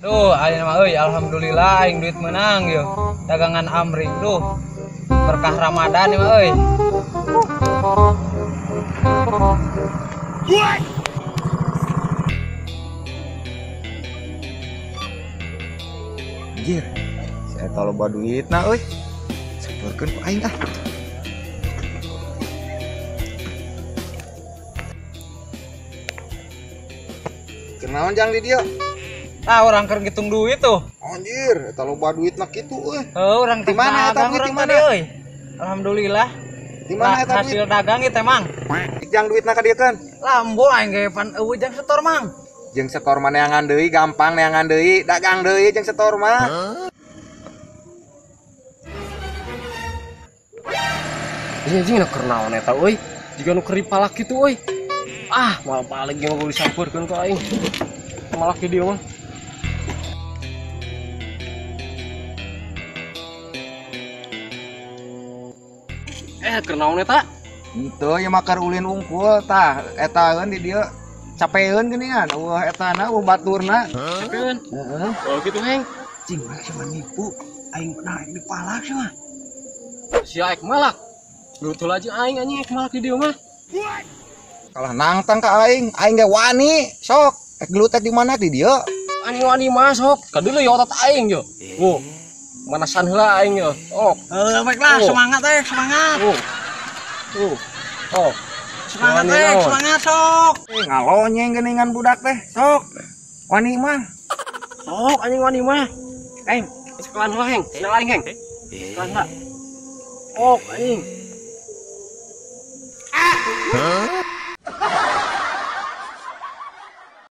Duh, ayeuna mah euy alhamdulillah aing duit menang yo. Dagangan amring duh. Berkah Ramadan ieu mah euy. Anjir, si eta loba duitna euy. Sampeurkeun ku aing ah. Kenaon jang di dieu? Ah, urang keur ngitung duit tuh. Anjir, eta loba duitna kitu euy. Heuh, urang Di mana eta duit, urang di mana? tadi euy. Alhamdulillah. Di mana eta duit? Hasil dagang ieu teh, Mang. Jang duitna ka dieu keun. Lambo aing ge pan eueuh jang setor, Mang. Jeung setor mah neangan deui, gampang neangan deui, dagang deui jeung setor mah. Anjing na keur naon eta euy? Jiga nu keur dipalak kitu euy. Ah, moal balik jeung kudu disampeurkeun ka aing. Malak di dieu mah. Keur naon eta? Henteu ieu mah keur ulin unggul tah, etaeun di dieu capeun geuningan, eueuh etana eueuh baturna. Capeun. Heeh. Oh kitu heng. Cing bae sia nipu, aing pernah rek dipalak sia mah. Sia ek malak. Lutul aja aing anjing ek malak di dieu mah. Kalah nangtang ka aing, aing ge wani, sok. Ek gelut di mana di dieu? Anjing wani mah sok. Kadeuleu ya otot aing yo. Wo. Manasan heula aing yo. Ok. Heuh, baiklah, Oh. semangat eh, semangat. Oh. Oh. Oh. Semangat Wani eh, naon? semangat sok. Ngalonyeng geuningan budak teh, sok. Wani mah. Sok anjing wani mah. Heng, sekalian heula heng, senang aing heng. Sekalian heula. Ok anjing.